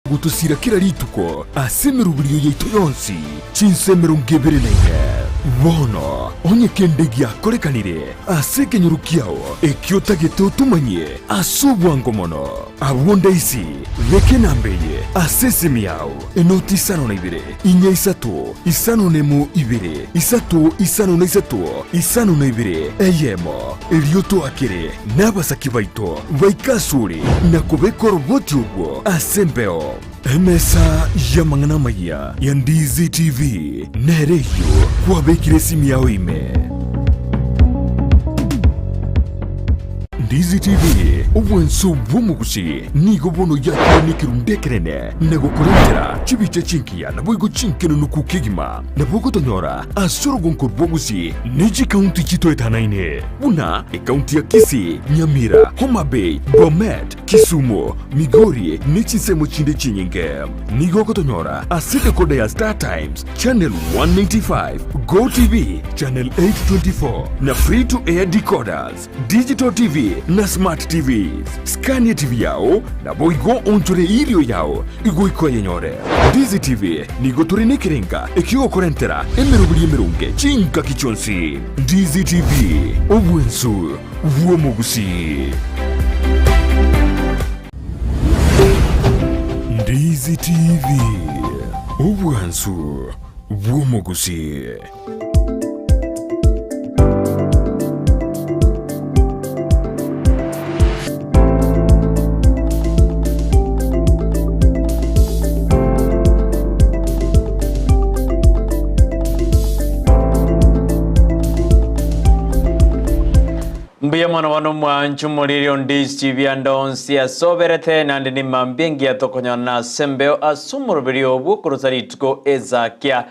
Gotosira kera rituko ase emeroberio yaito yonsi, chinsa 24. Bono, onye kende giakorekanire ase ekenyoro kiao ekio otagete otomanyie ase obwango mono, abwo ndaisi, beka enamba eye ase esimi yao, enoti 52 inya isato 5 na 2 3 5 na 3 5 na 2 eyemo, erio toakere nabasaki baito baike asore na kobeka oroboti orwo ase embeo. Emesa y'amang'ana amayia ya Ndizi TV nere eyio kwabekire esimi yao ime. Ndizi TV, obwanso bw'omogusi, nigo bono yakire nekerundu ekenene na gokorentera chibicha chingiya naboigo chinkenunuku kegima. Nabo ogotonyora ase orogonko rw'Ogusii ne chikaunti chitoetanaine buna ekaunti ya Kisii, Nyamira, Homa Bay, Bomet, Kisumu, Migori ne chinsemo chinde chinyinge. Nigo ogotonyora ase decoder ya Star Times, Channel 195, Go TV, Channel 824 na Free to Air decoders, Digital TV na Smart TVs. Scan TV yao naboigo onchore eirio yao igoika oyenyore. Ndizi TV nigo tore nekerenga ekiogokorentera emeroberi emeronge chingaki chionsi. Ndizi TV, obwensu bw'omogusii. Ndizi TV, obwansu bw'omogusii. Mbuya mono bono mwanchu moriri ondichi bianda onsi asoberete naende ni mambia engiya tokonyona ase embeo ase omoroberi obwo korosa rituko ezakia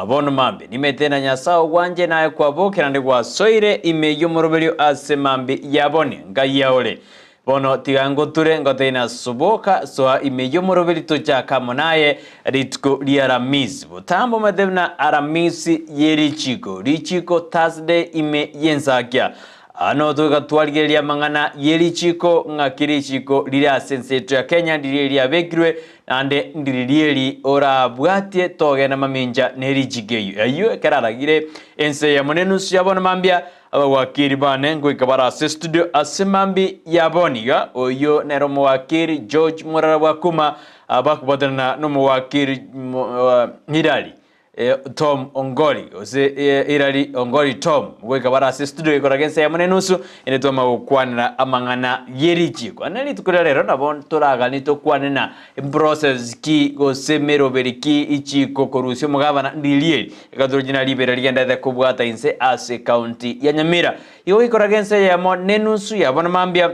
Bono mambia nimete na Nyasae ogwanche naye kwabokire naende gwasoire ime y'omoroberio ase mambia ya boni, Ngai ore. Bono tiga ngoture ngotebie na soboka, soa ime y'omoroberio tochake amo naye rituko ria Aramisi. Botambe omanyete buna Aramisi ye richiko, richiko Thursday ime y'ensakia. Ano toika twarigereria amang'ana ye richiko, ng'aki richiko rire ase ense yaito ya Kenya ndiria riabekirwe Naende ndiririe eri orabwatie togenda mamincha ne richiko eyio. Eyio ekero aragire ense eyemo nenusu ya bono mambia, abawakiri bane ngoika bare ase estudio ase mambi ya bono iga. Oyio nere omowakiri George Morara Bwakuma bakobwatanana nomowakiri Hilary Tom Ongori gose Hilary Ongori Tom goika bare ase studio ekoraga ensa eyemo na enusu ende twamanya gokwanera amang'ana ye richiko. Ane rituko ria rero nabo toraganie tokwane na process ki gose meroberi ki ichiko korusia omogabana ndiri eri ekatorochi na ribera rigenderete kobwata inse ase county ya Nyamira. Igo gekoraga ensa eyemo na enusu ya bono mambia.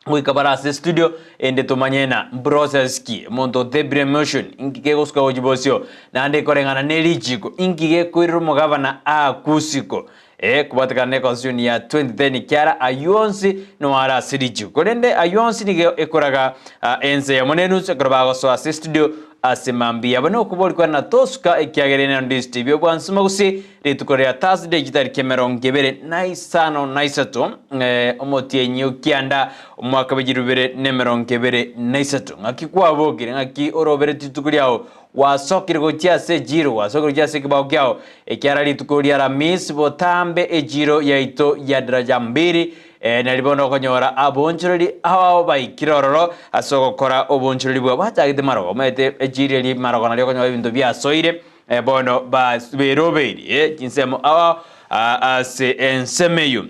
Goika bare ase studio ende tomanye na mprocess ki omonto otebire emotion inki kegosuka gochia bosio naende koreng'ana ne richiko inki gekoirera omogabana akusiko eh kobwatekana ne constitution ya 2010 kiara aywo onsi no are ase richiko korende aywo onsi nigo ekoraga ense eyemo na enusu ekero bagosoa ase studio ase mambia abo nokobori kware na tosuka ekiagera ere Ndisi TV obwansuma gose Rituko ria Thursday chitariki 23 omotienyi o kianda omwaka bwe 2023. Ng'aki kwabokire? Ng'aki orobereti rituko riao? Gwasokire gochia ase ejiro, gwasokire gochia ase ekebao kiao, ekiara rituko ria Aramisi botambe ejiro yaito ya daraja mbili, nari bono okonyora abonchoreri ao baikire ororo ase ogokora obonchoreri bwabo. Bachagete marogo, omanyete ejiro eria marogo nario okonyora ebinto biasoire. Bono berobeire chinsemo ao ase ensemo eyio.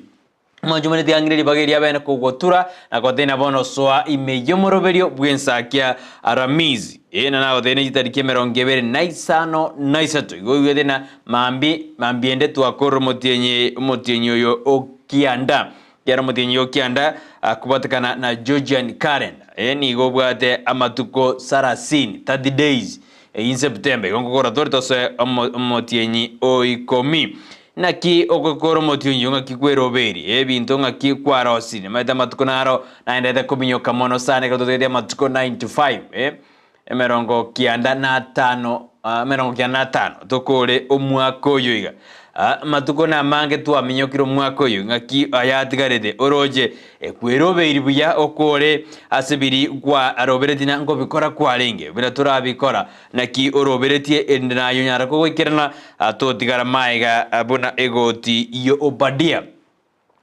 Omonto omone tiang'ire ribaga eria abene kogotura na gotena bono soa ime y'omoroberio bw'ensakia Aramisi. Ee, na nagotebie ne chitariki 23. Igo oigwete na mambi mambi ende twakorire omotienyi omotienyi oyo o kianda. Kera omotienyi o kianda akobwatekana na Georgian calendar. Ee, nigo obwate amatuko sarasini, 30 days. Eyio Septemba, igo nkokora tore tosoe omotienyi o ikomi. Naki ogokora omotienyi oyo ng'aki kwerobeiri, ebinto ng'aki kwarosirie. Omanyete amatuko naro naendete kominyoka mono sana ekero totagete amatuko 95, 95, 95 tokore omwaka oyo iga. Amatuko namange twaminyokire omwaka oyo, ng'aki ayatigarete oroche kwerobeiri buya okore ase biri kwaroberetie na nkobikora kwarenge buna torabikora. Naki oroberetie erinde naye onyare kogoikerana totigara maega buna egoti y'Obadia.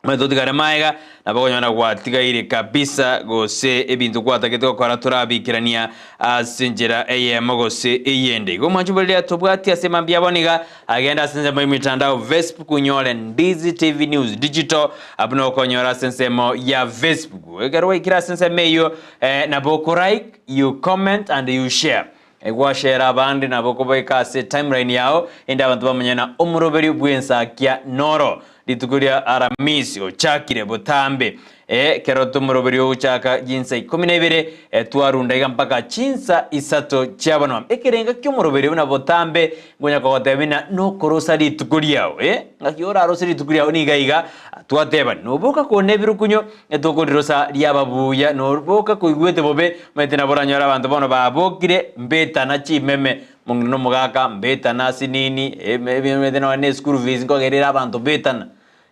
Onye totigare maega, nabo okonyora gwatigaire kabisa, gose ebinto gwatagete gokora torabikerania ase enchera eyemo gose eyende. Igo omwanchi boriria tobwati ase mambia bono iga, agende ase ensemo y'emitandao Facebook onyore Ndizi TV News Digital, abwo nokonyora ase ensemo ya Facebook. Ekero gwaikire ase ensemo eyio, eh, nabo oko like, you comment and you share. Gwashare abande nabo okobaika ase timeline yao, erinde abanto bamanye ng'a omoroberio bw'ensakia noro. Rituko ria Aramisi ochakire botambe. Ekero tomoroberio ogochaka chinsa ikomi na ibere, twarunda iga mpaka chinsa isato chia bono. Ekerenga ki'omoroberio buna botambe ngonya kogotebia ng'a nokorosa rituko riao. Ng'aki orarose rituko riao niga iga twateba, noboka kona ebirukunyo Etokorirosa riaba buya, noboka koigwete bobe, omanyete nabo oranyore abanto bono babokire, mbetana chimeme, omong'ina na omogaka, mbetana ase nini, omanyete nonya ne eschool fees nkogera ere abanto betana,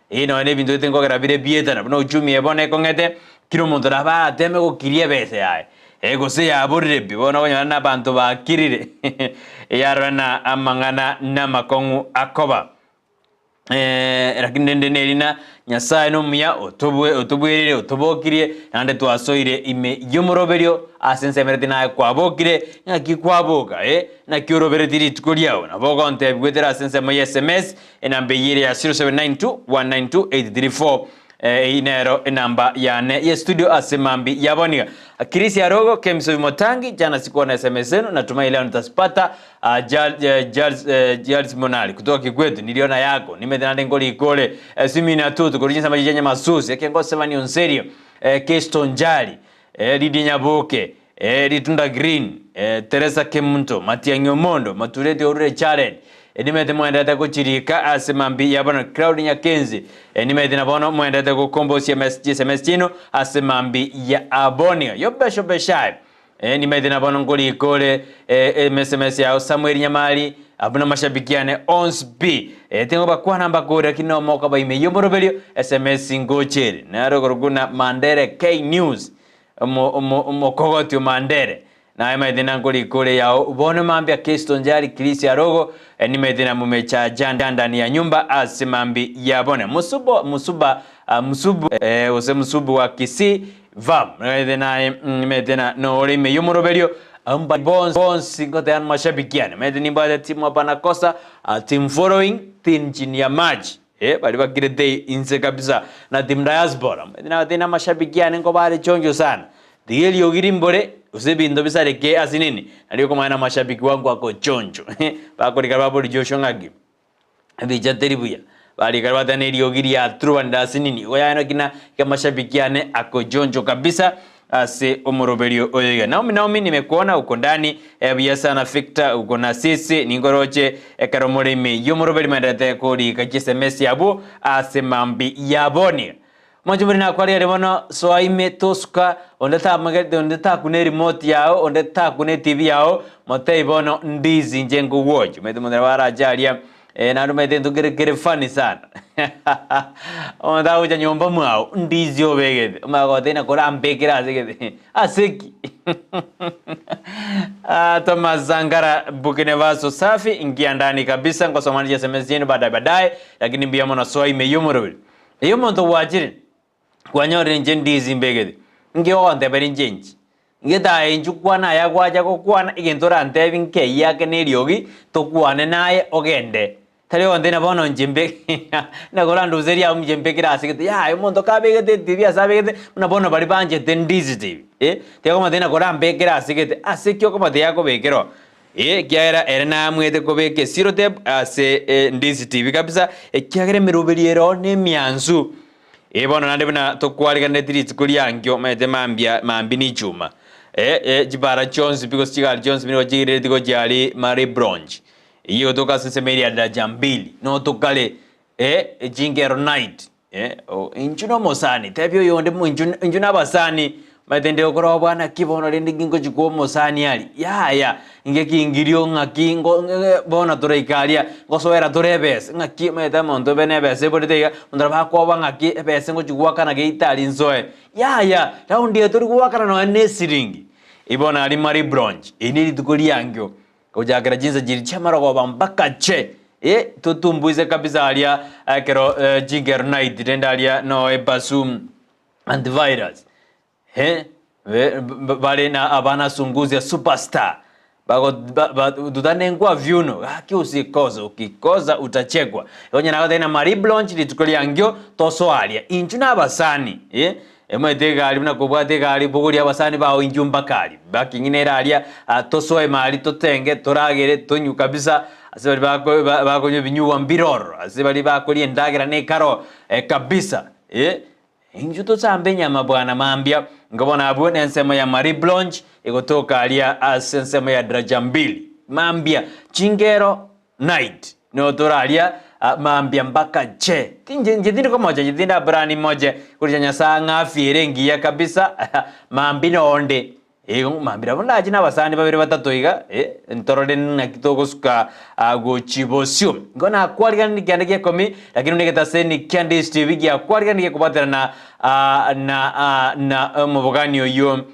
eh nonya na ebinto gete nkogera bire bietana, buna uchumi eye bono ekong'ete, kera omonto nabo arateme gokiria ebesa yaye, gose yaborire pi, bono okonyora na abanto bakirire, eyarora na amang'ana na amakong'u akoba. Lakini rende neri na Nyasae nomuya, otobue otobwerire, otobokirie, naende twasoire ime y'omoroberio ase ensemereti naye kwabokire, ng'aki kwaboka, eh, naki oroberetie rituko riao. Nabo ogontebia goetera ase ensemo ya sms, enamba eyio ere ya 0792 192 834, Eyio nero enamba yane ye studio ase mambi ya boniga. Chris Arogo, Kemsobi Motangi, jana sikuwa na SMS zenu, natumai leo nitasipata. Uh, Charles, uh, Charles Monali kutoka Kikwetu, niliona yako nimete nande nkorikore eh, simina tutu kuri chinsama chichenya masusi ekengo sevani onserio eh, Kesto Njali eh, Lydia Nyaboke eh, Litunda Green eh, Teresa Kemunto Matiang'i Omondo Matureti Orure Challenge Nimete mwendete gochirika ase mambi ya bono Claude Nyakenzi Nimete na bono mwendete gokombosia chisms chiaino ase mambi ya abonio Yobesho Beshai Nimete na bono nkorika ore sms yao Samuel Nyamari abwo namashabiki ane onsi pi Tingobakwana mbakore lakini nomoka baime y'omoroberio sms ngochere Naro okorokwa na Mandere K News Omokogoti o Mandere Naye maete nankorika ore yao bono mambia Kristo njari Chris arogo nimaete na mumechaja ndani ya nyumba ase mambi ya bone musubo musuba musubu gose musubu wa Kisii vam naete naye nimaete na nore ime yomoroberio mba bonsi ngoteba mashabiki ane maete nimbwate timu hapana kosa team following team chini ya maji baria bakirete inse kabisa na team diaspora maete nabate na mashabiki ane nkobare chonjo sana Tiga eriogi rimbore, gose ebinto bisareke ase nini, nario okomanya namashabiki wangu ako choncho. Bakorika babori Joshua ng'aki, ebicha teri buya. Barika bateba na eriogi riaturubanire ase nini, igo yaye naki na amashabiki ane ako choncho kabisa ase omoroberio oyo iga. Naomi Naomi nimekuona uko ndani buya sana Victor uko na sisi ninkoroche ekero more ime y'omoroberi maenderete korika chiSMS abwo ase mambi yaboni. Omonche bori nakwarire aria bono, soa ime tosuka, onde tamagete, onde takuna erimote yao, onde takuna etibi yao, motebie bono ndizi inche nkogwochia. Omanyete omonto nabo arache aria, eh, naende omanyete egento kere kere funny sana. Omonto agocha nyomba mwao, ndizi obegete, omanye gotebia ng'a korambekere ase gete, ase ki? Ah, Thomas Sankara, Burkina Faso safi, ingia ndani kabisa, nkosoma ne chisms chiaino baadaye baadaye, lakini mbuya mono soa ime y'omoroberi. Erio omonto gwachire, kwanyorire inche ndizi mbegete, inki ogontebera inche inche? Ngetae inchuo kwana aya gwacha gokwana, egento orantebie nkeyie ake neriogi, tokwane naye ogende. Tari ogontebia ng'a bono inche mbe ng'a koranduserie abwo inche mbekere ase gete, yaya omonto kabegete etibi ase abegete, buna bono baria banchete ndizi tibi, eh, tiga ng'a korambekere ase gete, ase ki okomotebia akobekerwa? Ee, ekiagera ere naamwete kobeka esirote ase endisi tibi kabisa, ekiagera emeroberi ere nemiansu. Ee, bono naende buna tokwariganetie rituko riankio, omanyete mambia mambia nichuma. Ee, ee, chipara chionsi pi gose chigari chionsi pi nigo chiirereti gochia aria Mare Bronge. Eyio egotoka ase ensemo eria ya Daraja Mbili, notokare ee, chingero night. Ee, o, inchuo nomosani, tebia oyonde mo inchuo inchuo nabasani, Omanyete nde okoroa bwana ki bono rende ngingochi koa omosani aria, yaya, inge kingirio ng'aki ngo bono toraika aria, ngosoera tore ebesa, ng'aki omanyete omonto obe na ebesa eborete iga, omonto nabo akoba ng'aki ebesa ngochi goakana geita aria nsoe, yaya, raundi eye tori goakana nonye na esiringi. Bono aria Marie Blanche, eri ne rituko riangio, gochakera chinsa chiria chi'amarogoba mpaka che, eh, totumbuise kabisa aria ekero chingero night rende aria no ebasu antivirus, eh, bare na abana sungusia superstar bago ba ba tutanengwa viuno gaki usikoze ukikoza utachekwa. Igo onye nagotebia na Marie Blanche rituko riangio tosoa aria inchu na abasani eh, Omanyete egari buna kobwate egari bogoria abasani bao inchuo mpaka aria baking'ina ere aria tosoe mari totenge toragere tonywe kabisa ase baria bako bakonywa ebinyugwa mbire ororo ase baria bakoria endagera na ekaro kabisa eh. Inchuo tosambe enyama bwana mambia ingo bono abwo nensemo ya Marie Blanche egotoka aria ase ensemo ya Daraja Mbili mambia chingero Night, nigo tore aria mambia mpaka che. Inche inche tindi komocha, inche tindi abrani moche korigia Nyasaye ng'a afya ere engiya kabisa, mambia nonde. Igo mambia nabo ndache na abasani babere batato iga, eh, ntorore naki togosuka gochia bosio. Igo nakwariganirie kianda gia ikomi, lakini buna egetaseni kia DSTV giakwariganirie gekobwaterana na na omobogani oyio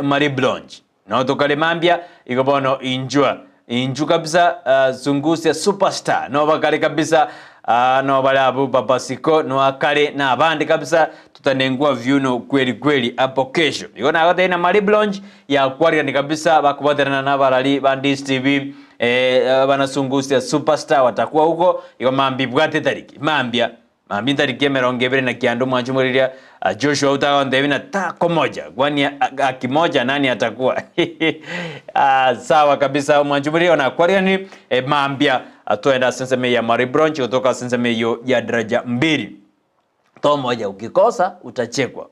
Marie Blanche. Nao tokare mambia, igo bono inchwa inchu kabisa uh, sungusia superstar no bakare kabisa uh, no bare abu babasiko no akare na abande kabisa tutanengwa viuno kweli kweli hapo kesho igo nagotebia na Marie Blanche yakwarigani kabisa bakobaterana na abarari ba Ndisi TV eh, abanasungusia superstar watakuwa huko igo mambi bwate tariki mambia Mambia ntariki emerongo ebere na kianda omwancho omoriria Joshua otagontebia na takomoja kwani akimoja nani atakuwa ah, sawa kabisa omwancho omoriria onakwarigani eh, mambia twende ase ensemo ya Marie Blanche gotoka ase ensemo eyio ya daraja mbili tomoja ukikosa utachekwa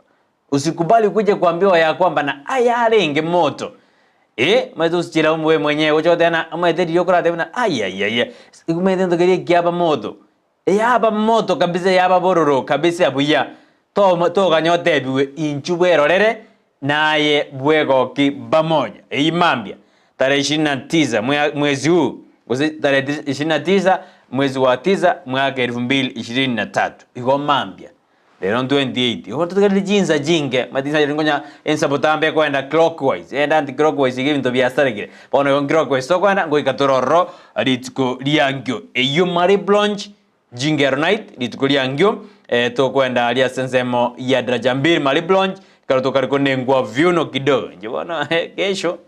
Usikubali kuja kuambiwa ya kwamba na aya arenge moto. Eh, omanyete osichire omobe mwenyewe gocha goteba na omanyete riria okoratebe na ayayaya omanyete gento keria ekiaba moto. Yaba moto kabisa yaba bororo kabisa buya to toganya otebiwe inchu bwerorere naye bwegoki bamoja. Eyio mambia tarehe ishirini na tisa mwezi huu gose tarehe ishirini na tisa mwezi wa tisa mwaka elfu mbili ishirini na tatu igo mambia rero 28 igo totegerere chinsa chinke omanyete chinsa chiria nkonya ensa botambe ekoenda clockwise enda anti clockwise iga ebinto biasarekire bono igo clockwise tokoenda ngoika tore ororo rituko riankio eyio Marie Blanche Jingero night rituko riankio eh, tokoenda aria ase ensemo ya Daraja Mbili Marie Blanche ekero tokare konengwa viuno kidogo inche bono eh, kesho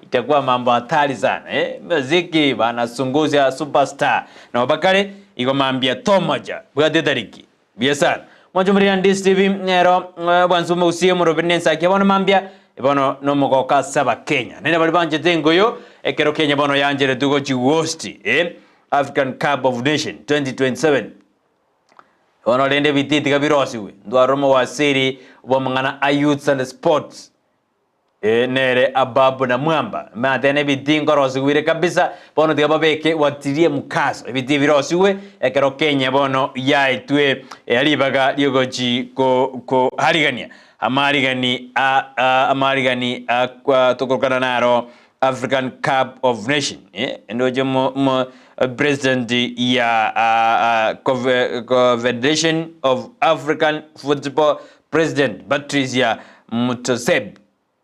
itakuwa mambo hatari sana eh, muziki bana sungusia superstar nabo bakare igo mambia tomoja bwate etariki Buya sana. Mwanche omoriri na Ndisi TV nero bwanse omogusie omoroberi nensaki bono mambia bono nomogoka ase abakenya. Nere bari banchete engoyo ekero Kenya bono yancheretwe gochi host eh, African Cup of Nation 2027. Bono rende ebiti tiga birosiwe. Ntwarore omowasiri bw'amang'ana a Youths and Sports Ee, nere Ababu na Mwamba. Maate nebitii nkorosigwire kabisa, bono tiga babeke watirie mukaso. Ebitii birosigwe ekero Kenya bono yaetwe ribaga riogochi ko koarigania amaarigani a amaarigani a tokorokana naro African Cup of Nation. Eh, ndoche mo, mo president ya Confederation of African Football President Patricia Mutoseb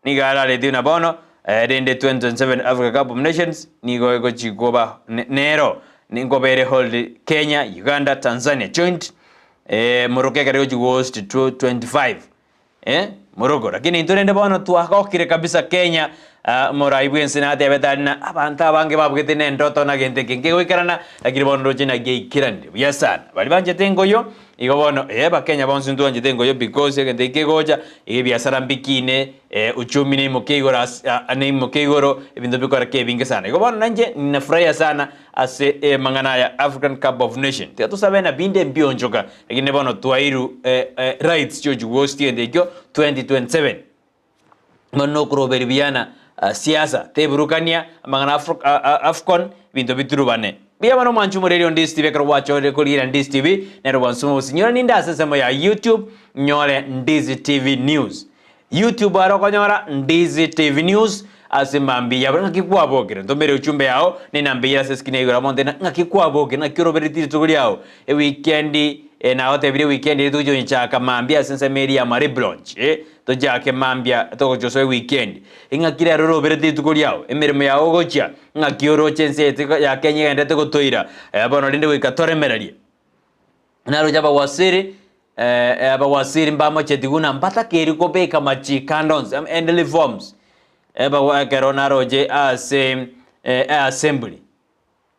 nigo araretie buna bono rende 2027 Africa Cup of Nations nigo egochi koba nero nkoba ere hold Kenya, Uganda, Tanzania joint Morocco ekero egochi host 2025 Morocco lakini intwe rende bono twagokire kabisa Kenya omorai bwense natebete aria na abanto abange babugete na endoto na gento eke nkegoikerana lakini bono ndoche naki yaikeranire buya sana. Baria banchete engoyo Igo bono, ee, Abakenya bonsi ntwanchete engoyo because egento eke kegocha, iga ebiasara mbikine, uchumi neimoke igoro ase neimoke igoro, ebinto bikoreke ebinge sana. Igo bono nainche ninafurahia sana ase amang'ana aya African Cup of Nation. Tiga tosabe na binde mbionchoka, lakini bono twairu rights chiochi ghost egento ekio 2027. Bono nokoroberi buya na siasa teburukania amang'ana Afcon ebinto biturubane buya bono mwanche omoreri o Ndisi TV ekero gwachorire korigereria Ndisi TV nero bwansume obosinyore ninde ase ensemo ya YouTube nyore Ndisi TV News. YouTube aro okonyora Ndizi TV News ase mambia yabo ng'aki kwabokire ntomere ujumbe yao ne enamba eyio ase escreen ya igoro amo ntena ng'aki kwabokire ng'aki orobereti rituko riao ewikendi eh, nagotebirie ewikendi eye togochia gochaka mambia ase ensemo eria ya Marie Blanche eh, tochake mambia togochia gosoa ewikendi ing'aki rero orobereti rituko riao emeremo yao ogochia ng'aki oroche ense yaito ya Kenya egenderete gotoira eh, bono rende goika toremererie. Naroche abawasiri, eh, abawasiri mbamocheti buna mbatakeiri kobeka amachiko ande onsi, am- and reforms. Ebago ekero naroche ase eh, assembly,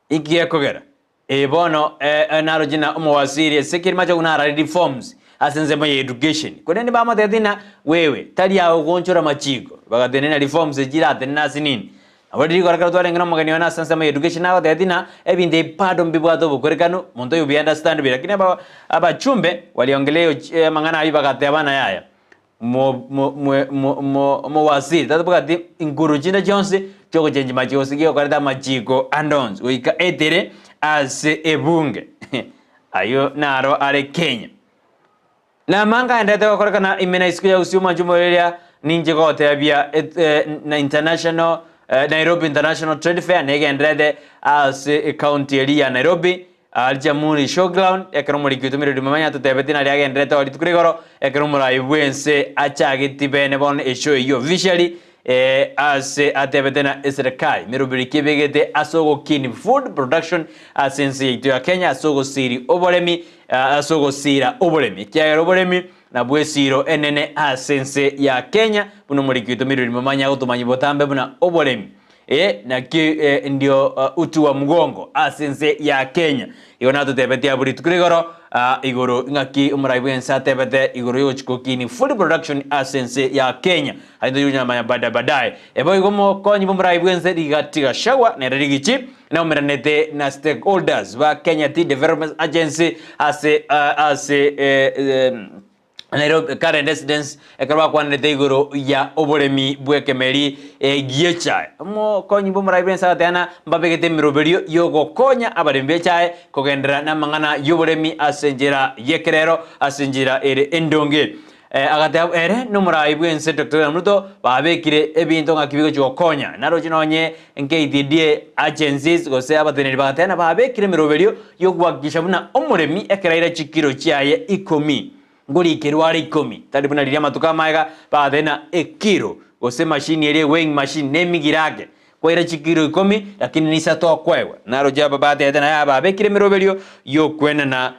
inki gekogera? Eh, bono eh, eh, naroche na omowasiri ase ekeri mache buna arare reforms ase ensemo ya education. Korende bamotebeti ng'a wewe tari aye ogoonchora amachiko, bagatenena reforms echi chiratenene ase nini? Nabo riria rigoro ekero twarenge nomogeni one ase ensemo ya education nagotebetie ng'a ebinto ebi bado mbibwate obokorekanu, monto oyo bi understand buya lakini aba abachumbe waliongelea eyo amang'ana aywo bagateba ng'a yaya mo mo mwe mo mo omowaziri tatabwati nguru chinde chionsi chiogochengi machiko gose giokoreta amachiko ande onsi goika etere ase ebunge aywo naro are Kenya. Namanga aendete gokorekana ime na isiko ya gusii omwancho omoreria ninche gotebia na international Nairobi International Trade Fair negenderete ase ecounty eria ya Nairobi aria Jamhuri Showground ekero omoriki oito Mildred Momanya atotebetie naria agenderete oo rituko rigoro ekero omorai bwense achageti bene bono eshow eyio officially ase atebete na eserekari meroberi ki ebegete ase ogokini food production ase ense yaito ya Kenya ase ogosiri oboremi ase ogosiira oboremi, ekiagera oboremi nabwo esiiro enene ase ense ya Kenya, buna omoriki oito Mildred Momanyi agotomanyia botambe buna oboremi ee naki ndio uti wa mgongo ase ense ya Kenya. Igo natotebetie abwo rituko rigoro igoro ng'aki omorai bw'ense atebete igoro yogochia gokini food production ase ense ya Kenya. Aye toyonyamanya bada badaye. Eboigo omokonyi bw'omorai bw'ense Rigathi Gachagua nere rigichi naumeranete na stakeholders ba Kenya Tea Development Agency ase ase Nairobi Karen Residence ekero bakwanerete igoro ya oboremi bw'ekemeri gi'echae. Omokonyi bw'omorai bw'ense agateba ng'a mbabegete emeroberio y'ogokonya abaremi b'echae kogenderera namang'ana y'oboremi ase enchera y'ekerero ase enchera ere endonge. Agateba, Ere nomorai bw'ense Doctor William Ruto babekire ebinto ng'aki bigochia gokonya. Naroche nonye KTDA agencies gose abateneneri bagateba ng'a babekire emeroberio y'ogohakikisha buna omoremi ekero aira chikiro chiaye ikomi ngorikerwa are ikomi tari buna riria amatuko amaega bagateba ng'a ekiro gose emachine eria weighing machine nemigire ake Kwaira chikiro ikomi, lakini nisato okoegwa. Naroche aba batete naye aba abekire emeroberio y'okwenena,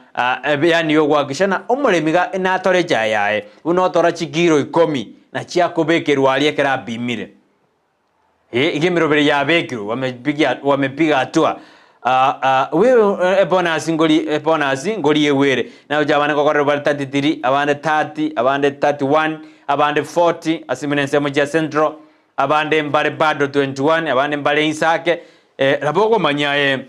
yaani y'ogoakisha na omoremi ga natore echae yaye, buna otora chikiro ikomi, na chiakobekerwa aria ekero apimire. Eh, iga emeroberio yabekirwe, wamepiga wamepiga hatua. Wewe ebonus ngori ebonus ngoriegwe ere. Naroche abande ngokorerwa bare 33, abande 30, abande 31, abande 40, ase buna ensemo chia Central. Abande mbare bado 21, abande mbare inse ake, eh, nabo okomanya aye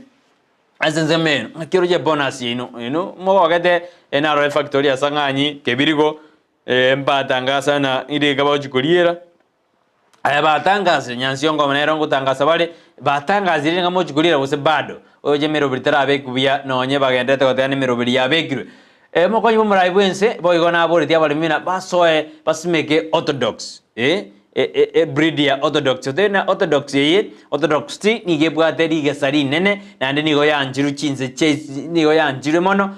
ase ensemo eye ng'aki oroche bonus yaino ino mogogete eh, narora efactory ase ang'anyi kebirigo eh, mbatangasa na ire bagochi koriera aya batangasire Nyansiongo nero ngotangasa bare batangasire ng'a mochi koriera gose bado oyoche emeroberi terabekwa buya nonye bagenderete goteba na emeroberi yabekirwe. Omokonyi bw'omorai bw'ense boigo naboretie abaremi ng'a basoe basimeke orthodox, eh, ebreed ya orthodox. Otebe ng'a orthodox eye, orthodox tea nigo ebwate rigesa rinene naende nigo yanchirwe chinse chia nigo yanchirwe mono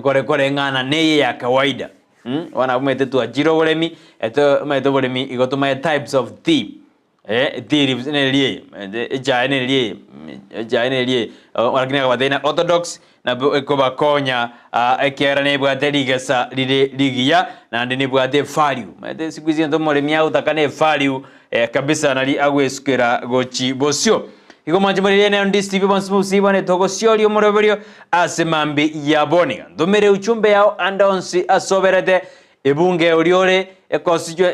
kore koreng'ana neye ya kawaida. Bono abwo omanyete twachire oboremi, eto omanyete oboremi igo tomanye types of tea. Tea leaves neri eye, echae neri eye, echae neri eye, lakini akabatebia ng'a orthodox nabo ekobakonya ekiagera nebwate rigesa rire rigiya naende nebwate evalue. Omanyete siku hizi egento omoremi agotaka na evalue kabisa nari agoesukera gochi bosio. Igo mwanche more riaye nero ndisiibie bonsi bobosibwa bwane togosioria omoroberio ase mambia ya bono iga. Ntomere uchumbe yao ande onsi ase oberete Ebunge oria ore ekosichwe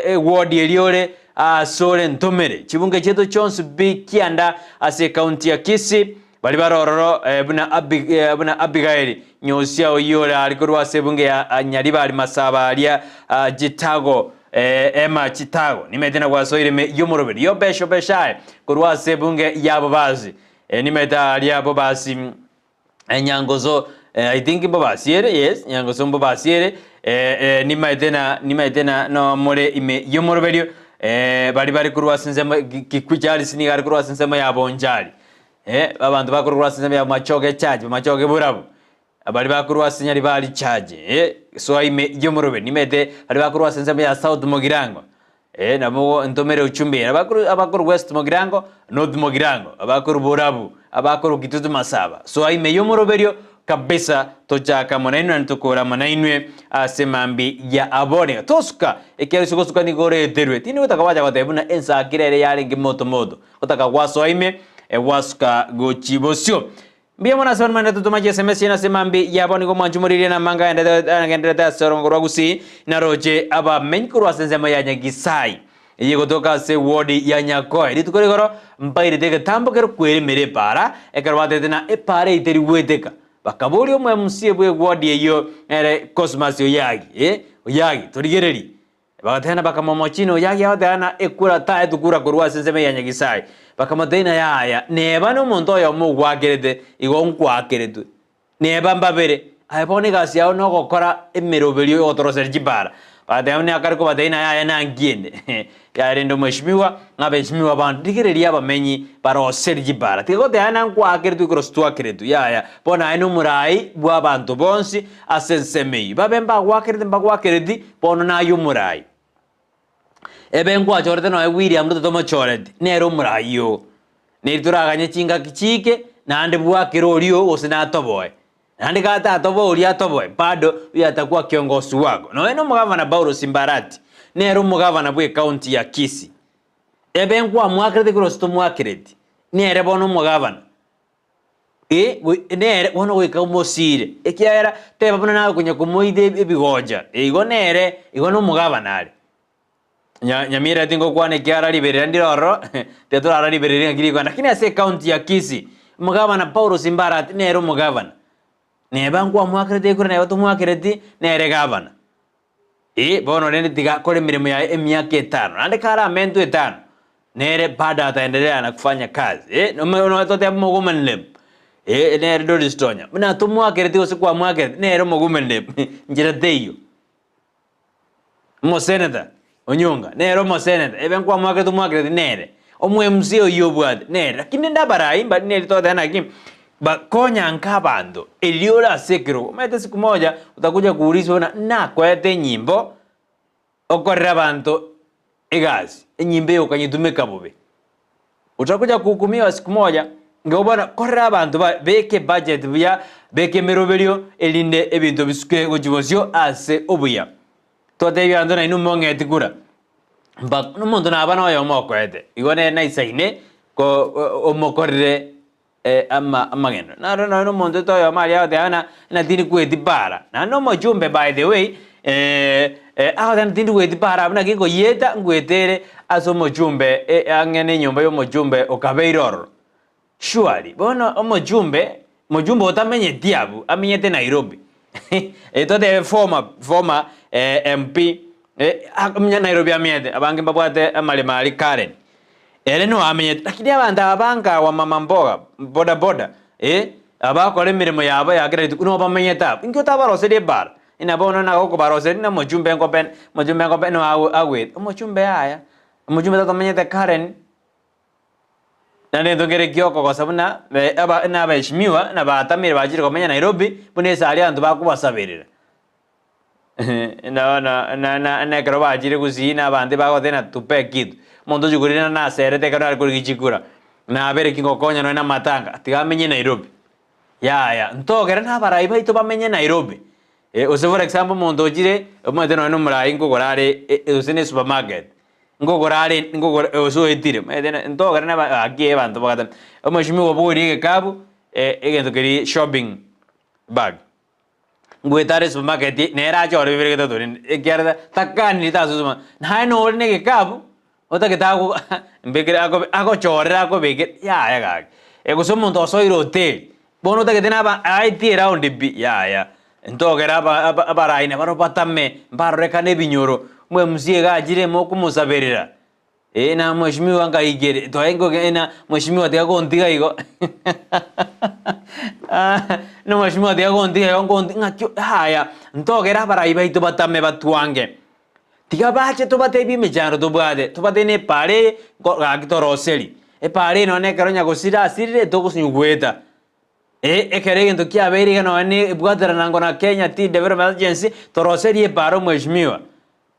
eward eria ore aase ore ntomere chibunge chiaito chionsi pi kianda ase ecounty ya Kisii baria bare ororo buna buna Abigail Nyosia oyio ore aria korwa ase ebunge ya Nyaribari Masaba aria Chitago Emma Chitago nimanyete na gwasoire ime y'omoroberi Yobesh Obeshae korwa ase ebunge ya Bobasi nimanyete aria Bobasi Enyangoso I think mbobasiere, yes, Nyangoso mbobasiere, nimaete na nimaete na nomore ime y'omoroberio, baria bare korwa ase ensemo Kikwi Charles nigo are korwa ase ensemo ya Bonchari, abanto bakorwa korwa ase ensemo ya Bomachoge Church, Bomachoge Borabu, Baria bakorwa ase Nyaribari Church, soa ime y'omoroberio, nimaete baria bakorwa ase ensemo ya South Mogirango, nabo ntomere ujumbe eye, abakorwa West Mogirango, North Mogirango, abakorwa Borabu, abakorwa Kitutu Masaba, soa ime y'omoroberio kabisa, tochaka amo nainwe naende tokore amo nainwe ase mambia ya abone. Tosuka, ekiagera ase gosuka nigo oreterwe. Tindi gotaka gwacha goteba buna ensakira ere yarenge moto moto, gotaka gwasoa ime, gwasuka gochia bosio. Mbuya mono ase abamanyete totoma chieseme chiaino ase mambia yabo nigo mwanchumoririe na amanga agenderete ase orongo rwa Gusii naroche abamenyi korwa ase ensemo ya Nyagisai eye egotoka ase ewodi ya Nyakoe. Rituko rigoro mbairete egetambo kere kweremera epaara ekero batebete na epaara eyio teri gweteka. Bakaboria omo MCA bwe ewodi eyio ere Cosmas Oyagi, eh Oyagi torigererie Bagatena bakamomochina Oyagi agoteba ng'a ekura taetwe kura korwa ase ensemo ya Nyagisai. Bakamotebia yaya, neba nomonto oyomo ogwakerete, igo nkwakeretwe. Neba mbabere, aye bono egasi yao nogokora emeroberio y'ogotoroseria chibara. Bagateba buna akare kobatebia ng'a yaya nanki ende. Yaya rende omweshimiwa, ng'a abeshimiwa abanto, rigereria abamenyi baroserie chibara. Tiga goteba ng'a nkwakeretwe ekero sitwakeretwe, yaya, bono aye nomorai bw'abanto bonsi ase ensemo eyio. Babe mbagwakerete mbagwakereti, Bono naye omorai. Ebe nkwachorete nonya William Ruto tomochoreti, nere omorai oo. Neri toraganye chingaki chiike, naende bwakere oria oo gose natoboe. Naende gatatoboe oria atoboe, bado huyo atakuwa kiongozi wako. Nonya na omogavana Paulo Simbarati, nere omogavana bwe county ya Kisii. Ebe nkwamwakerete gose tomwakereti, nere bono omogavana. Ee, nere bono goika omosiire, ekiagera teba buna nagokonya komoita ebigocha, igo nere igo nomogabana are. Nyamira tingokwana ekiagera riberera ndire ororo, tiga torarore riberera ng'aki rikogenda, lakini ase ecounty ya Kisii, omogabana Paulo Simbarati nere omogabana. Neba nkwamoakerete ekura neba tomoakereti, nere gavana. Ee, bono rende tiga akore emeremo yaye emiaka etano, naende kare amentwe etano, nere bado ataendelea na kufanya kazi. Ee, nome totebe omogomaniremu, ee, nere Doris Tonya, buna tomoakereti gose kwamoakereti, nere omogomaniremu, nchera teiyo. Omoseneta, Onyonga, nere omoseneta, ebe nkwamoakereti tomoakereti nere. Omo MC oyio obwate, nere. Lakini rende abarai mbari neri togoteba naki, bakonya nka abanto, erio ore ase ekerogo, omanyete siku moja utakuja kuulizwa buna nakoete enyimbo okorere abanto egasi, enyimbo eye okanyetumeka bobe. Utakuja kuhukumiwa siku moja, nigo bono korera abanto ba beka ebudget buya, beka emeroberio erinde ebinto bisuke gochia bosio ase obuya. Totebie abanto nainwe mong'eti kura, mba omonto naba noyomo okoete, igo nere naisaine ko omokorere ama amagendo. Naro nonye na omonto oito oyomo aria agoteba ng'a ng'a tindi kweti para, naende omochumbe by the way agoteba ng'a tindi gweti para abwo naki nkoyieta ngwetere ase omochumbe ang'e na enyomba ya omochumbe okabeire ororo. Surely, bono omochumbe, mochumbe otamenyeti abwo, amenyete Nairobi totebe former former MP Nairobi amenyete, abange mbabwate amaremo aria Karen. Ere noamenyete, lakini abanto aba bankawa mama mboga, boda boda, eh, abakora emeremo yabo ya kera rituko nobamenyete abwo. Inki otabaroserie ebara? Ina bono nagokobaroseria na omochumbe nkobe omochumbe nkobe no agwete. Omochumbe yaya, omochumbe tatamenyete Karen, naende egento nkere giokogosa buna aba nabaheshimiwa na batamire bachire komenya Nairobi, buna esari abanto bakobasaberera. Na na na na ekero bachire gusii na abanto ebagoteba ng'a tupe kitu, omonto ochia korina naserete ekero nare korigia chikura, nabere ki ngokonya nonye na amatanga, tiga amenye Nairobi. Yaya, ntogere na abarai baito bamenye Nairobi, gose for example omonto ochire, omanyete nonye na omorai nkogora are gose na esupermarket, nkogora are nkogora gose oetire, omanyete ntogere na aba gaki abanto bagateba, omweshimiwa obogorie egekabu, egento keria shopping bag. Ngoeta are supermarket nere achore bibere getato rende ekiagera takaniri tase supermarket. Naye nore na egekabu otagete ago mbekere akobe agochorere akobekere yaya gaki. Gose omonto osoire hoteli, bono otagete naba aetie eround pi yaya. Ntogere aba aba abarai nabarobwo batame mbarorekane ebinyoro, mwe MCA iga achire mokomosaberera. Ee na mweshimiwa nkaikere, twaye nkoge na mweshimiwa tiga kontiga igo. Na omweshimiwa tiga gontiga igo ngonti ng'aki yaya, ntogere abarai baito batame batwange. Tiga bache tobatebie emechando tobwate, tobatebie na epaara eye nko gaki toroseri. Epaara eye nonye ekero nyagosira asirire togosinywa goeta. Eh, ekero egento kiabeire iga nonye na ebwateranango na Kenya Tea Development Agency, toroserie epaara omweshimiwa.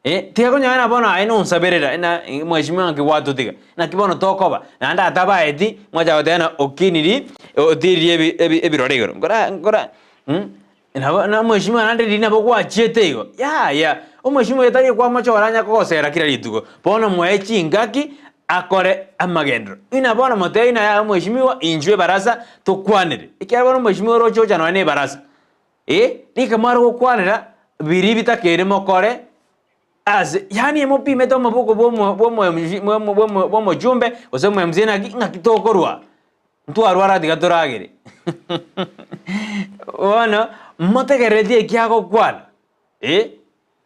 Eh, tiga konyora ng'a bono aye nonsaberera, ng'a mweshimiwa ng'aki gwatotiga, naki bono tokoba, naende atabaeti, mwacha goteba ng'a okiniri, otiririe ebi ebi ebirore igoro. Nkora nkora nabo na omweshimiwa naende riria nabo gwachiete igo, yaya, omweshimiwa oyo tari kwamochora anya kogosera kera rituko, bono moe chingaki akore amagenderero. Inwe bono motebie ng'a yaya omweshimiwa inchuo ebarasa tokwanere, ekiagera bono omweshimiwa oroche ocha nonya na ebarasa. Ee, rika mware gokwanera biria bitakeire mokore ase, yaani emopimete omoboko bw'omo bw'omo bw'omo bw'omo bw'omochumbe gose omo-MCA naki ng'aki tokorwa, ntwarwara tiga toragere. Bono motegerereti eki agokwana, eh,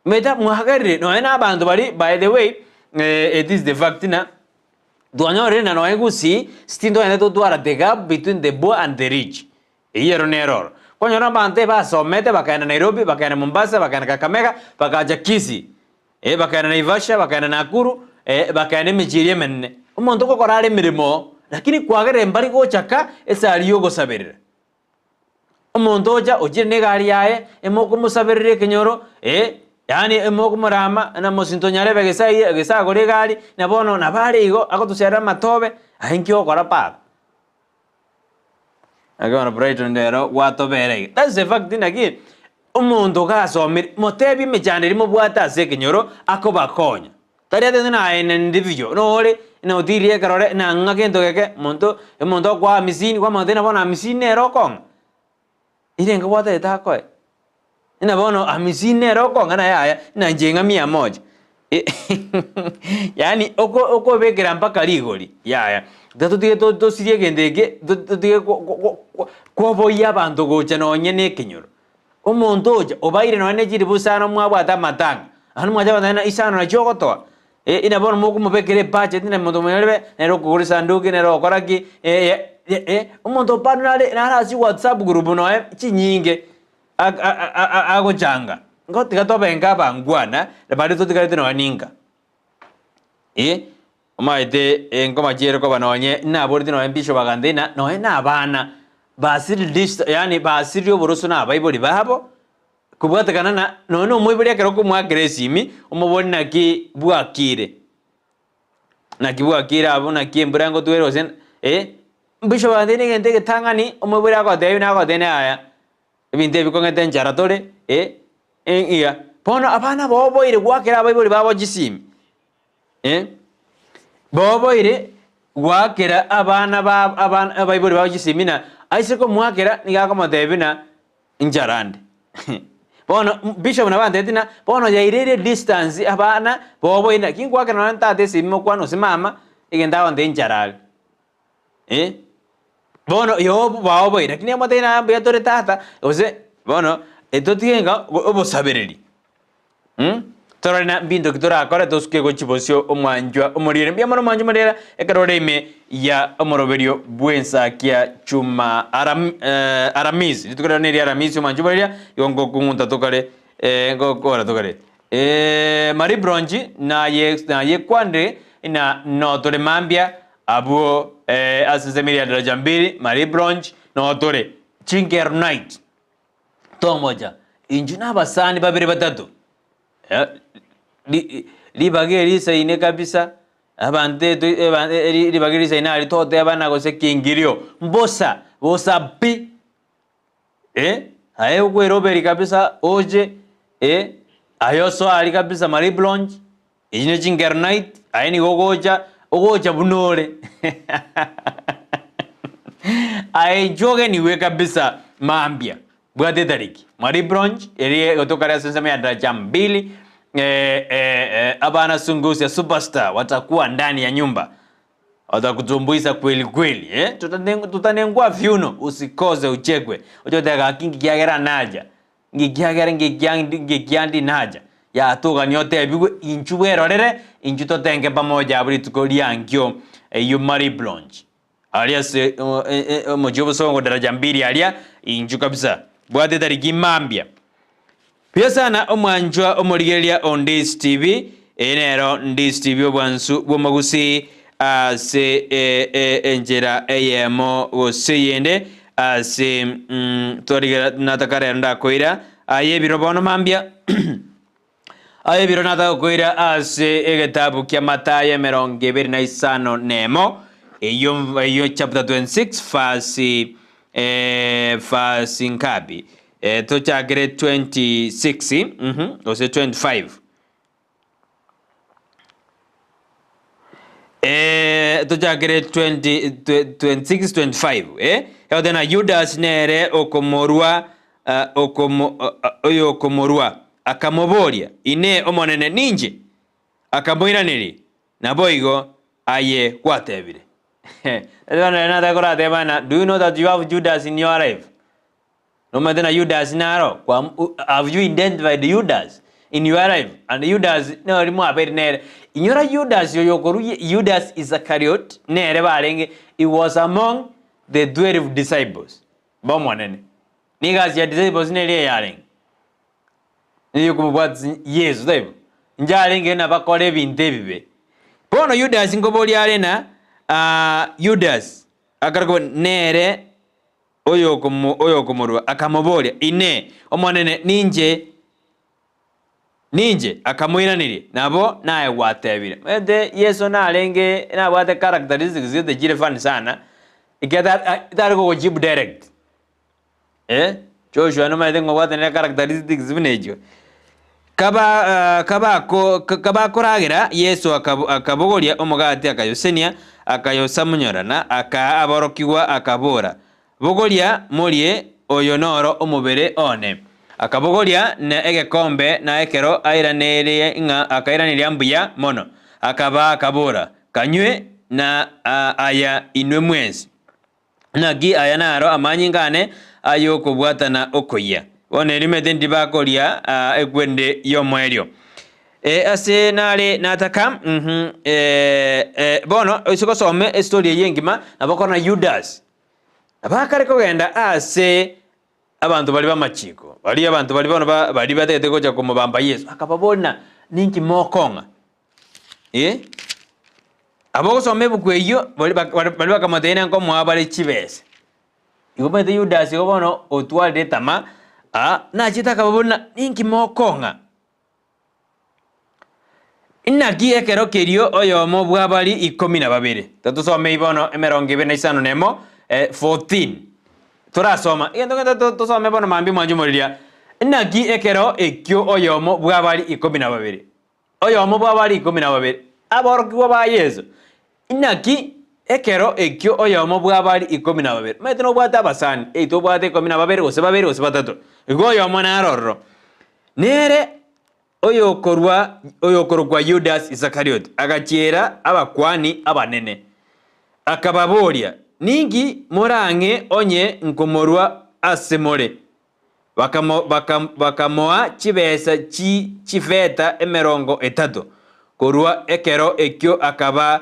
meta mwagerire nonye na abanto baria by the way it is the fact ng'a twanyorire na nonye gusii still ntogende totwara the gap between the poor and the rich. Eyio ero nero oro. Kwanyora abanto ebasomete bakaenda Nairobi, bakaenda Mombasa, bakaenda Kakamega, bakacha Kisii, eh, bakaenda Naivasha, bakaenda Nakuru, eh, bakaenda emechie eria emenene. Omonto ogokora are emeremo, lakini kwagerire mbari gocha ka esari yogosaberera. Omonto ocha ochire na egari yaye, emokomosaberera ekenyoro, eh, yaani emokomorama na mosinto nyarebe gesa gesa agore egari, na bono nabo are igo agotoserera amatobe, aye nki ogokora baba? Naki bono Brighton rero gwatobera iga. That's the fact naki omonto gasomire motebie emechando eria mobwate ase ekenyoro akobakonya. Tari ati ng'a naye individual nore na otirie ekerore na ng'a gento geke monto omonto okoa amisini kwamanya tari bono amisini nere okong'a. Erenge gwatagete akoe. Ng'a bono amisini nere okong'a na yaya ng'a inche ng'a mia moja. Yaani oko okobekera mpaka rigori yaya. Tiga totige to tosirie egento eke to totige ko ko ko koboyia abanto gocha nonye na ekenyoro. Omonto ocha obaire nonye ne chiribu isano mwabwate amatanga, naende mwacha goteba ng'a isano nachio ogotoa, ina bono mokomobekera ebudget na omonto omonyene nere okogora esanduki nere ogokora ki, omonto bado nare nare ase whatsapp group noe chinyinge agochanga, nigo tiga tobe nka abangwana baria totigarete nonya ninka. Omanyete enkoma chiere koba nonye naboreti nonye bishop agantebia ng'a nonye na abana basiriri yaani basirire oboroso na abaibori babo, Kobwatekana na nonya nomoibori ekero okomoakera esimi, omobori naki bwakire, naki bwakire abwo naki embura ngotwere gose eh, bishop agantebia negento egetang'ani omoibori agotebia nagotebia yaya, ebinto ebi bikong'ete enchara tore eh, iga. Bono abana boboire goakera abaibori babo chisimi. Boboire goakera abana ba abana abaibori bao chisimi na aise komoakera nigo akomotebia buna inchara nde. Bono bishop nabo antebetie ng'a bono yaireire distance abana boboire naki ngoakera nonye tata esimi mokwane gose mama egento agontebia inchara are. Bono yobu baoboire lakini amotebie ng'a mbuya tore tata gose bono totige ng'a obosabereri. Torore na mbinto ki torakore tosuke gochia bosio omwanchwa omoriere. Mbuya mono omwanchwa omoriere ekero ore ime ya omoroberio bw'ensakia chuma aram, eh, aramisi. Rituko riao neria aramisi omwanchwa omoriere igo ngokong'unta tokare eh, ngokora tokare. Eh, Marie Bronchi naye nayekwanire na notore mambia abwo eh, ase ensemo eria ya daraja mbili Marie Bronchi notore Chinker night. Tomocha, inchuo na abasani babere batato, ribaga eri risaine kabisa, abanto eto eba ribaga eri risaine aria totebana gose kingirio, mbosa, bosa pi, aye okweroberia kabisa oche, aye osoe aria kabisa Marie Blanche, Echi ne chingeronite, aye nigo ogocha, ogocha buna ore. Aye inchuo ogenigwe kabisa mambia. Bwata etariki. Marie Blanche, eria egotoka ere ase ensemo ya daraja mbili, eh, eh, eh, abana Sungusia Superstar watakuwa ndani ya nyumba. Watakutumbuiza kweli kweli, eh? Tutanengua viuno, usikose uchekwe. Oche goteba gaki nkikiagera nacha. Ngekiagera ngekiandi nacha, yatogania otebigwe, Inchuo bwerorere, inchuo totenge pamoja abwo rituko riankio. Eyio Marie Blanche. Aria ase omochie obosongo daraja mbili aria inchu kabisa. Bwate etariki mambia. Buya sana omwanchwa omorigereria o Ndisi TV, eye nero Ndisi TV obwansu bw'omogusii ase enchera eyemo gose eyende ase twarigera nataka rero ndakoira aye ebiro bono mambia aye ebiro nataka gokoira ase egetabu kia Mathayo 25 eyio eyio chapter 26 verse verse ngapi? Tochakere 26 gose 25. Tochakere 20 26 25 egoteba na Yudas nere okomorua oyokomorua akamoboria, Inee, Omonene, ninche? Akamoiraneria, Naboigo aye gwatebire. Bono nere nataka korateba ng'a do you know that you have Judas in your life? Nomanyete na Yudas naro? Have you identified Yudas in your life? And Yudas nori mwabeire nere. Inyora Yudas oyo okorwa Yudas Isakariot nere barenge, he was among the 12 disciples b'Omonene. Nigo egasi ya disciples nere eyarenge. Neyokomobwatisia Yeso, taibo? Inche arenge nabakore ebinto ebibe. Bono Yudas nkoboria are na Yudas akare koboria nere oyokomorua akamoboria, Inee! Omonene, ninche? Ninche? Akamoiraneria, Nabo naye gwatebire. Omanyete Yeso narenge nabwate characteristics gete chire funny sana, ekiagera tari gogochibu direct. Eh, Joshua nomanyete ng'a obwate nere characteristics buna echio. Kaba kabako kabakoragera, Yeso akabogoria omogati akayosenia, akayosamunyorana, akaa aborokigwa, akabora, Bogoria, morie, oyo noro omobere one. Akabogoria na egekombe, na ekero airanerie ng'a akairaneria mbuya mono, akabaa akabora, Kanywe na aya inwe mwensi. Naki aya naro amanyinga ane ay'okobwatana okoyia. Bono erimete ndibakoria ekwende y'omoerio. Ase nare nataka bono ase gosoma estory eye engima nabo okorora Yudas nabo akare kogenda ase abanto baria b'amachiko, baria abanto baria bono baria batagete gocha komobamba Yeso, akababoria ng'a ninki mokong'a? Abogosoma ebuku eyio baria bakamotebia ng'a nkomoa bare chibesa. Igo omanyete Yudasi igo bono otwarire etama, nachete akababoria ng'a ninki mokong'a? Inaki ekero kerio oyomo bw'abaria ikomi na babere, totosomei bono 25 14, torasoma egento gento tosome bono mambia mwanche omoriria, inaki ekero ekio oyomo bw'abaria 12, Oyomo bw'abaria 12, aborokigwa ba Yeso. Inaki ekero ekio oyomo bw'abaria 12, omanyete nobwate abasani, ei tobwate 12 gose babere gose batato, igo oyomo nare ororo, nere oyokorwa oyokorokwa Yudas Isakarioti, agachiera abakuani abanene, akababoria, Ninki morang'e onye nkomorua ase more? Bakamoa chibesa chi chifeta 30. Korwa ekero ekio akaba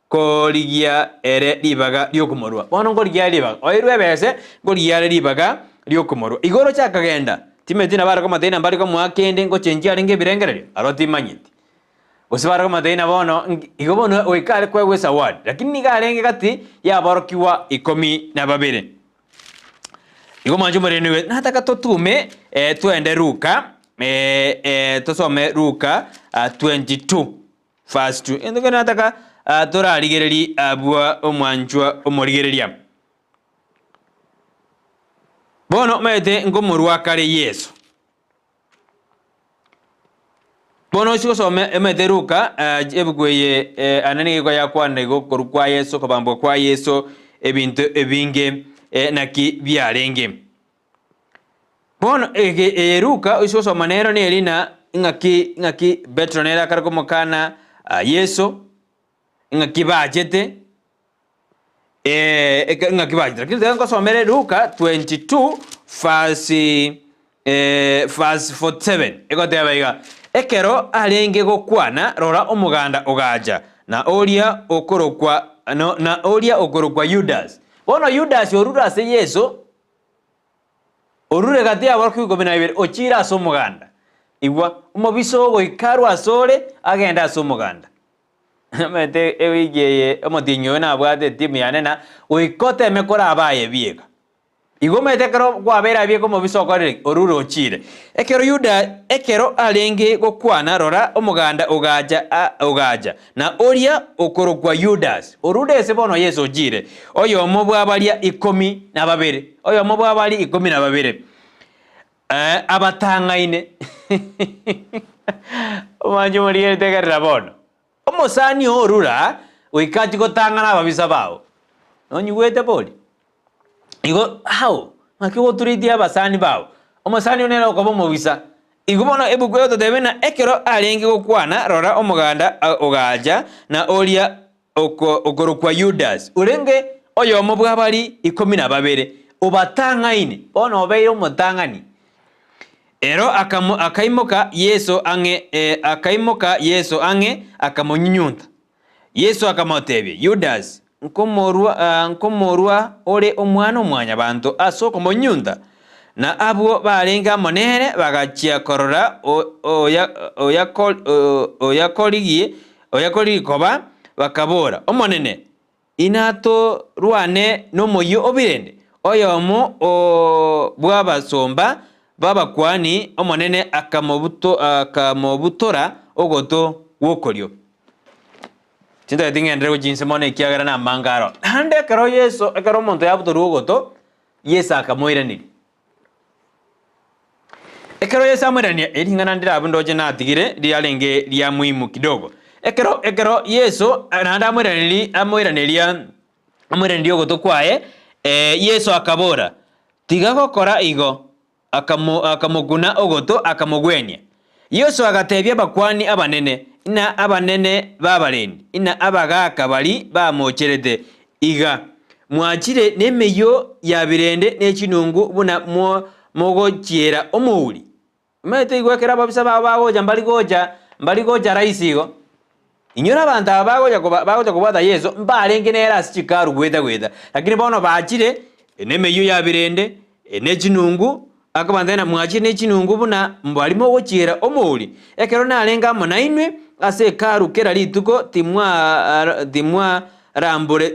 korigia ere ribaga ri'okomorua. Bono nkorigia are ribaga, oeirwe ebese, nkorigia are ribaga ri'okomorua. Igo oroche akagenda, timanyeti nabo are komotebia na mbare komoa kende ngochenchia arenge ebirengererio, aro timanyeti. Gose bare komotebia na bono, igo bono goika are koegwa esawadi, lakini nigo arenge gati y'aborokigwa 12. Igo mwanche omorende oyo, nataka totume twende Luka, tosome Luka 22 verse 2. Egento kende nataka torarigererie abwo omwanchwa omorigereria. Bono omanyete nkomorua kare Yeso. Bono ochie gosoma emete Luka, ebuku eye ane nigo yakwana igo okorwa kwa Yeso, okobambwa kwa Yeso, ebinto ebinge naki biarenge. Bono ege eye Luka ochie gosoma nero neri na ng'aki ng'aki Petero nere akare komokana Yeso, ng'aki bachete. Ng'aki bachete. Lakini tiga nkosomere Luka 22 verse verse 47 egoteba iga, Ekero arenge gokwana, rora omoganda ogacha, na oria okorokwa. no, na oria okorokwa Yudas. Bono Yudas orure ase Yeso, orure gati y'aborokigwa ikomi na ibere, ochiire ase omoganda. Igwa, omobisa oo goika arwe asore, agende ase omoganda. Omanyete ewiki eye omotienyi oyo nabwate etimu yane na goika oteme koraba aye bieka. Igo omanyete ekero kwabeire aye bieka omobisa okorire ki? Orure ochiire. Ekero Yuda ekero arenge gokwana, rora, omoganda ogacha a ogacha, na oria okorokwa Yudasi, orure ase bono Yeso ochiire, oyomo bwa baria ikomi na babere, oyomo bwa baria ikomi na babere. Eh, abatang'aine. Omwanchi omorigereria tegerera bono. Omosani oo orure goika achie gotang'ana ababisa bao. Nonyigwete bori? Igo how? Ng'aki ogoturetie abasani bao? Omosani oo nere okoba omobisa. Igo bono ebuku egototebia ng'a ekero arenge gokwana, rora omoganda ogacha, na oria oko okorokwa Yudasi, orenge oyomo bw'abaria ikomi na babere, obatang'aine, bono obeire omotang'ani. Ero akamo akaimoka Yeso ang'e eh, akaimoka Yeso ang'e akamonyunyunta. Yeso akamotebia, Yudasi, nkomorua ah, nkomorua ore Omwana-o-mwanyabanto ase okomonyunyunta? Na abwo barenge amo nere bagachia korora o- oya oyako oyakorigie oyakorigie koba, bakabora, Omonene, inatorwane nomoyio o birende? Oyomo o bw'abasomba b'abakuani omonene akamobuto akamobutora ogoto gw'okorio. Tintageti ng'enderere gochia inse mono ekiagera namange aro. Naende ekero Yeso ekero omonto yabutorwa ogoto, Yeso akamoiraneria. Ekero Yeso amoirania, ering'ana ndire abwo ndoche natigire riarenge ria muhimu kidogo. Ekero ekero Yeso naende amoiraneri amoiraneria amoiraneria ogoto kwaye, Yeso akabora, Tiga gokora igo, akamo akamokuna ogoto akamogwenia. Yeso agatebia abakuani abanene, na abanene b'abarendi, na abagaaka baria bamocherete, Iga, mwachire nemeyio ya birende ne chinungu buna mogochiera omouri. Omanyete igo ekero ababisa bao bagocha mbari gocha mbari gocha rahisi igo. Inyora abanto aba bagocha koba bagocha kobwata Yeso mbarenge nere ase chikaru goeta goeta, lakini bono bachire nemeyio ya birende, ne chinungu, Akabantebia, na mwachire ne chinungu buna mbari mogochiera omouri. Ekero narenge amo nainwe ase Hekalu kera rituko,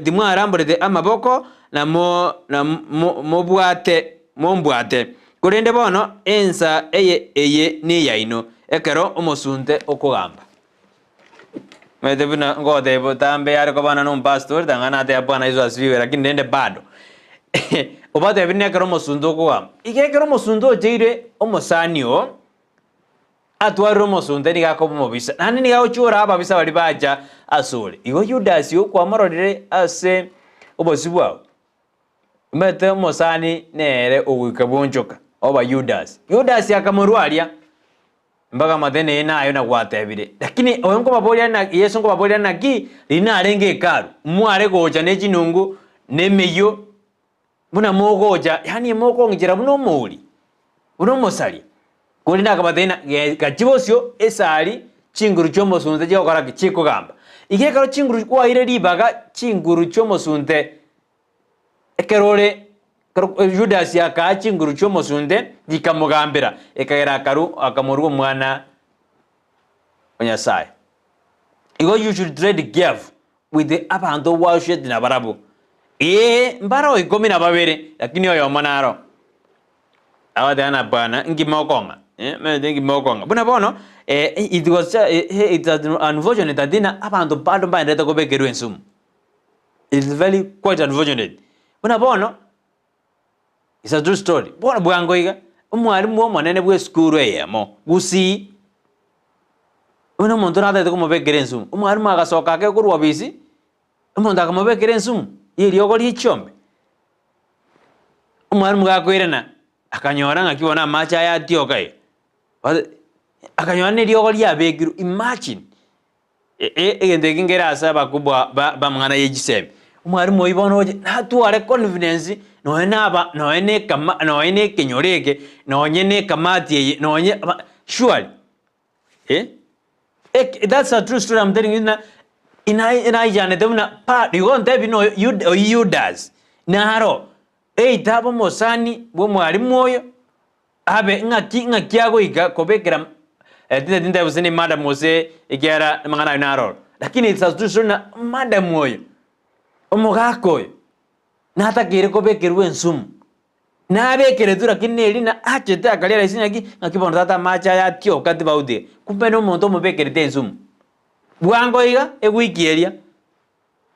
timwaramborete amaboko na mombwate. Korende bono ensa eye neyaino, ekero omosunte okogamba. Omanyete buna ngotebia botambe yare koba na omopastori tang'ana nateba bwana Yeso asifiwe lakini rende bado obatebi buna ekero omosunte okogamba. Iga ekero omosunte ocheire omosani oo, atwarire omosunte nigo akoba omobisa naende nigo agochora ababisa baria bacha asore. Igo Yudasi oo kwamororire ase obosio bwao, omanyete omosani nere ogoika bwonchoka oba Yudasi. Yudasi akamorwaria. Mbagamote neye nayo na gwatebire. Lakini oyo nkobaboria na Yeso nkobaboria naki riria narenge hekalu, mware gocha ne chinungu na emeyio buna mogocha, yaani mokong'ichera buna omouri, buna omosaria. Korende akabatebia ng'a ge gachia bosio esari chinguru chi'omosunte chigokora ki? Chikogamba. Igo ekero chinguru kwaeire ribaga chinguru chi'omosunte Ekero ore ekero Yudasi akaa chinguru chi'omosunte chikamogambera, ekagera akaru akamorua Omwana o Nyasae. Igo you should tread careful with abanto ogwasweti nabarabwo. Ee, mbaro ikomi na babere, lakini oyomo naro. Agateba na bwana, inki mokong'a? Eh, omanyete inki mokong'a? Buna bono, eh, it was it was unfortunate that ng'a abanto bado mbaenderete kobekerwa ensumu. It is very quite unfortunate. Buna bono, it's a true story. Bono bwango iga, omwalimu omonene bwa esukuru eyemo, Gusii, buna omonto natagete komobekera ensumu, omwalimu agasoka ake korwa ofisi, omonto akamobekera ensumu ya eriogo rie chiombe. Omwalimu gakoirana, akanyora ng'aki bono amache aya atioka iga, akanyora na eriogo riabekirwe, imagine. Egento eke nkere ase abakubwa b'amang'ana ye chisemi. Omwalimu oyio bono oche natware confidence nonye naba nonye na ekama nonye na ekenyoro eke, nonye na ekamati eye, nonye aba surely eh, ek that's a true story I'm telling you ng'a. Inaichanete buna pa igo ntebi noyo Yuda oyio Yudasi naro eita abe omosani bw'omwalimu oyo, abe ng'aki ng'aki agoika kobekera tinteti ntebe gose ne madam gose ekiagera amang'ana ayio naroro. Lakini it's a true story ng'a madam oyo, omogaka oyo, natakeire kobekerwa ensumu. Nabekeretwe lakini neri na achete akaria rahisi ng'aki ng'aki bono tata amache aya atioka tibautige, kumbe nomonto omobekerete ensumu. Bwango iga ewiki eria,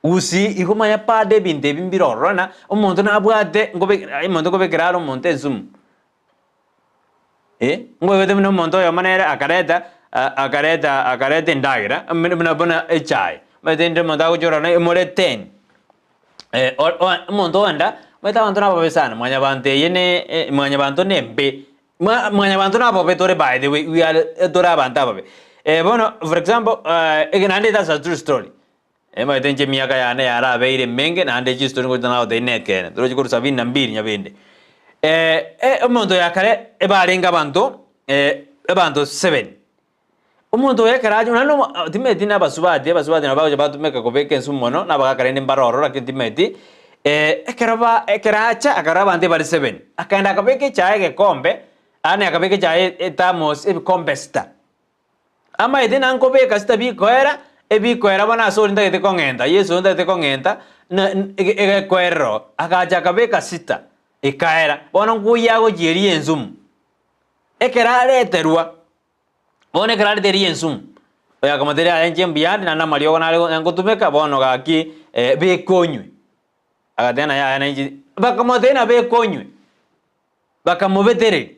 gusii igo manya bado ebinto ebi mbire ororo na omonto nabwate nkobe omonto nkobekera are omonto ensumu. Eh, nkoigwete buna omonto oyomo nere akareta akareta akareta endagera buna buna buna echae, omanyete rende omonto agochia ororo emore ten. Omonto ogenda, omanyete abanto nababe sana, mwanyabanto eye ne mwanyabanto nembe, mwa mwanyabanto nababe tore by the way, we are tore abanto ababe. Bono for example, eke naende that's a true story, omanyete inche emiaka yane yarabeire emenge naende chistory ngocha nagotebia nekeene, torochi korwa sabini na mbili nyabende. Omonto oyo akare ebarenge abanto abanto seven. Omonto oyo ekero acha naende omo timanyeti na abasubati, abasubati nabo bagocha batumeka kobeka ensumu mono, na abagaka rende mbare ororo lakini timanyeti, ekero ba ekero acha akarora abanto ebare seven, akaenda akabeka echae egekombe, yaani akabeka echae ethermos ebikombe sita. Amaete na nkobeka sita bikoera, ebikoera bono ase oria ntagete kong'enta, Yeso oyo ntagete kong'enta, na ege egekoerera oo, agacha akabeka sita, ekaera. Bono nkoyia agochieria ensumu, ekero areterwa. Bono ekero arete eria ensumu, oyo akamotebia yaya inche mbuya ande naende amariogo nare ngotumeka bono gaki beka onywe. Agateba ng'a yaya nainche, bakamotebia ng'a beka onywe, bakamobetereria.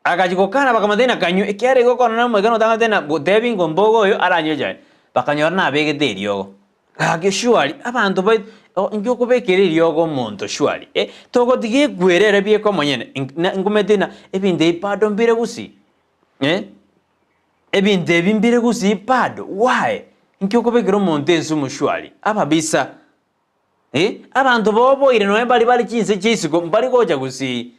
Agachia gokana bakamotebia ng'a kanywe, ekiagera igo okonyora na omoika notang'anete ng'a gotebi ng'a ombogo oyo aranywe echae. Bakanyora nabegete eriogo. Gaki surely abanto baito inki okobekera eriogo omonto surely eh, togotiga ekwere ere bieka omonyene nkomete ng'a ebinto ebi bado mbire gusii eh, ebinto ebi mbire gusii bado why? Inki okobekera omonto ensumu surely? Ababisa eh, abanto boboire nonye baria bare chinse chia isiko mbari gocha gusii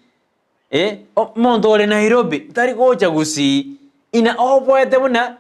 eh, omonto ore Nairobi tari gocha gusii, ina oboete buna.